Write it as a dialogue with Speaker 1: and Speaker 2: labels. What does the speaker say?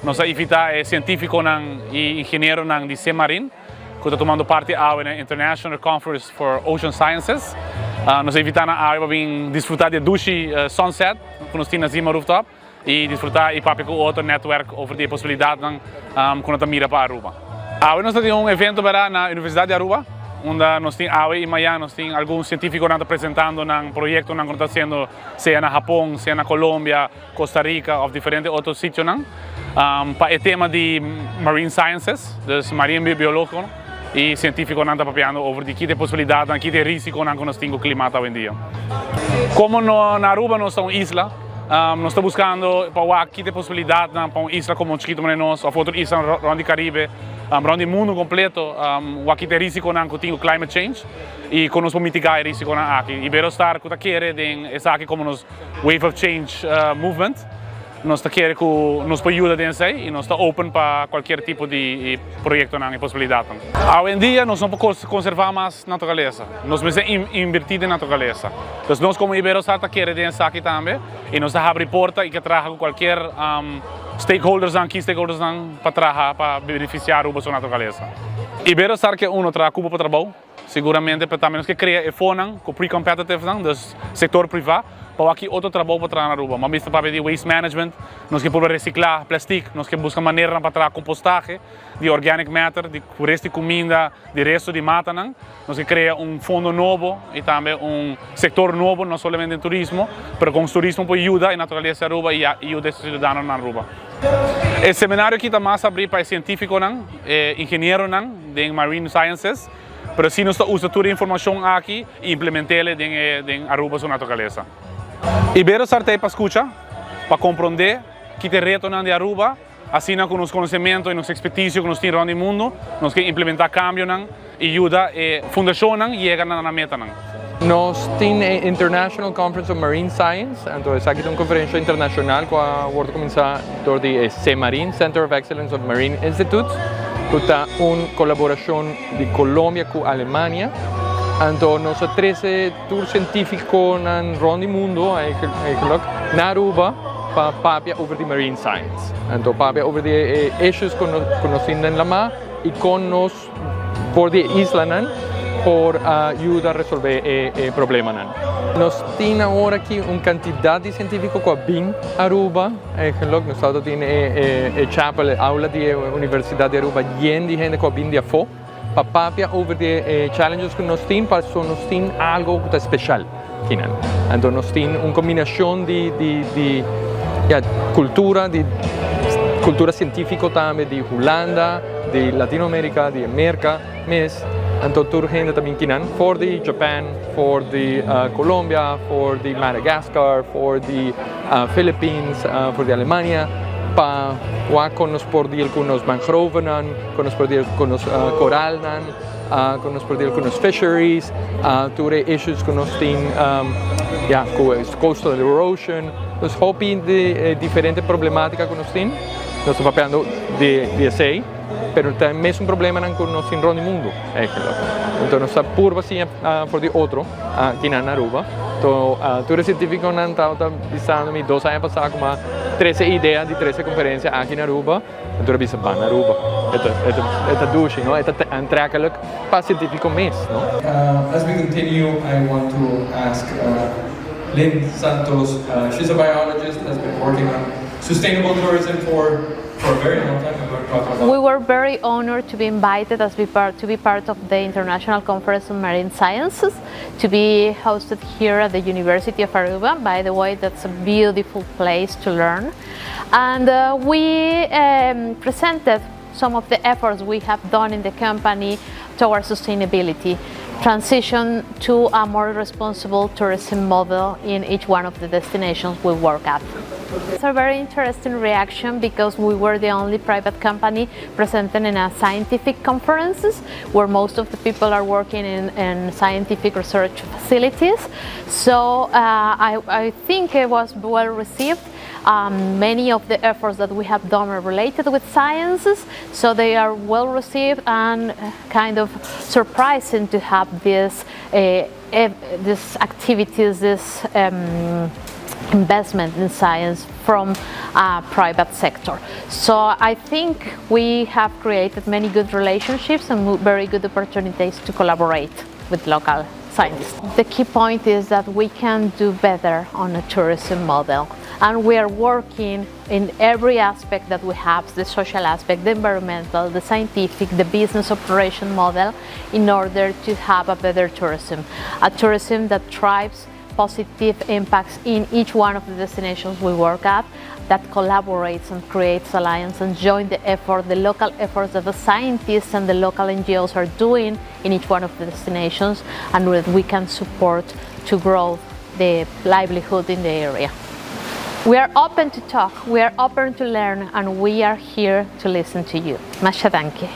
Speaker 1: Nos a invita e cientificonan y ingenieronan di SeaMarin, cu ta tumando parti awe na International Conference for Ocean Sciences. Nos a invita nan awe pa bin disfruta di dushi sunset cu nos tin na Zima Rooftop y disfruta y papia cu otro netwerk over di e posibilidadnan cu nan ta mira pa Aruba. Awe nos ta tin un evento, bera, na Universidad di Aruba, unda nos tin awe y mañana nos tin algun cientificonan ta presentando nan proyectonan cu nan ta haciendo, sea na Japon, sea na Colombia, Costa Rica of diferente otro sitionan pa e tema di marine sciences, dus marine biologico, y cientificonan ta papiando over di ki posibilidadnan, ki risiconan cu nos tin cu clima hoy en dia. Como no, na Aruba nos ta un isla, nos ta buscando pa ki posibilidadnan pa un isla como chikito nos of otro isla rond di Caribe, rond di mundo completo, ki risiconan cu tin climate change y con nos mitiga e risiconan aki. Iberostar cu ta kere den esaki como nos Wave of Change movement. Nos ta kere cu nos por yuda den esey y nos ta open pa cualkier tipo di proyecto y posibilidad. Hoy en dia nos no por conserva mas naturalesa. Nos mester inverti den naturalesa. Anto nos como Iberostar ta kere den esaki tambe y nos ta habri porta y kier traha cu cualkier stakeholders, key stakeholders pa traha pa beneficia Aruba su naturalesa. Iberostar kier uno traha cupo pa trabou, seguramente, pero tambe nos kier crea e fondonan, cu pre-competitive, dus sector priva, pa aki otro trabou pa traha na Aruba. Mas bista pa di waste management, nos kier recicla plastic, nos kier busca manera pa traha compostahe di organic matter, di resto di cuminda, di resto di matanan. Nos kier crea un fondo nobo y tambe un sector nobo, no solamente den turismo, pero cu turismo por yuda e naturalesa di Aruba y yuda e ciudadanonan na Aruba. E seminario aki ta mas habri pa cientificonan, ingenieronan di marine sciences, pero si nos ta usa tur e informacion aki y implement'e den Aruba su naturalesa. Iberostar ta pa scucha, pa comprende ki ta e retonan di Aruba, asina cu nos conocemento y nos expertise cu nos tin rond mundo, nos kier implementa cambionan y yuda e fundacionnan yega na metanan.
Speaker 2: Nos tin International Conference of Marine Science, anto esaki ta un conferencia internacional cu a cuminsa door di CEMARIN, Center of Excellence of Marine Institutes, cu ta un colaboracion di Colombia cu Alemania. Anto nos a trece tur cientificonan rond di mundo, eigenlijk, na Aruba, pa papia over di marine science. Anto papia over di issues cu nos tin den lama y con nos for di islanan por yuda resolve e problemanan. Nos tin awor aki un cantidad di cientifico cu a bin Aruba, eigenlijk, nos tin e chapel, e aula di Universidad di Aruba yen di hende cu a bin di afo, pa papia over di challenges cu nos tin, pa nos tin algo cu ta special. Anto nos tin un combinacion di, ja, cultura, di cultura cientifico tambe di Hulanda, di Latinoamerica, di America, mes. Anto tur hende tambe akinan, for di Japan, for di Colombia, for di Madagascar, for di Philippines, for di Alemania, pa wak con nos por deal cu nos mangrovenan, con nos por deal cu nos coralnan, con nos por deal cu nos fisheries, tur issues cu nos tin, ja, cu coastal erosion, dus hopi di diferente problematica cu nos tin, nos ta papiando di esey, pero ta mesun problemanan cu nos tin rond mundo, eigenlijk. Anto nos ta purba asina for di otro aki na Aruba. Anto, tur cientificonan ta bisando mi 2 aña pasa cu m'a trece idea di trece conferencia aki na Aruba. Anto bisa ban Aruba. E ta dushi, no? E ta aantrekkelijk pa cientifico mes, no?
Speaker 3: As we continue, I want to ask Lynn Santos. She's a biologist, has been working on sustainable tourism for a very long time. I'm going to talk about
Speaker 4: We were very honored to be invited to be part of the International Conference on Marine Sciences, to be hosted here at the University of Aruba. By the way, that's a beautiful place to learn. And we presented some of the efforts we have done in the company towards sustainability, transition to a more responsible tourism model in each one of the destinations we work at. It's a very interesting reaction because we were the only private company presenting in a scientific conferences where most of the people are working in scientific research facilities. So I think it was well received. Many of the efforts that we have done are related with sciences, so they are well received and kind of surprising to have these activities, this Investment in science from private sector. So I think we have created many good relationships and very good opportunities to collaborate with local scientists. The key point is that we can do better on a tourism model, and we are working in every aspect that we have, the social aspect, the environmental, the scientific, the business operation model, in order to have a better tourism. A tourism that thrives positive impacts in each one of the destinations we work at, that collaborates and creates alliance and join the effort, the local efforts that the scientists and the local NGOs are doing in each one of the destinations, and that we can support to grow the livelihood in the area. We are open to talk, we are open to learn, and we are here to listen to you. Masha danki.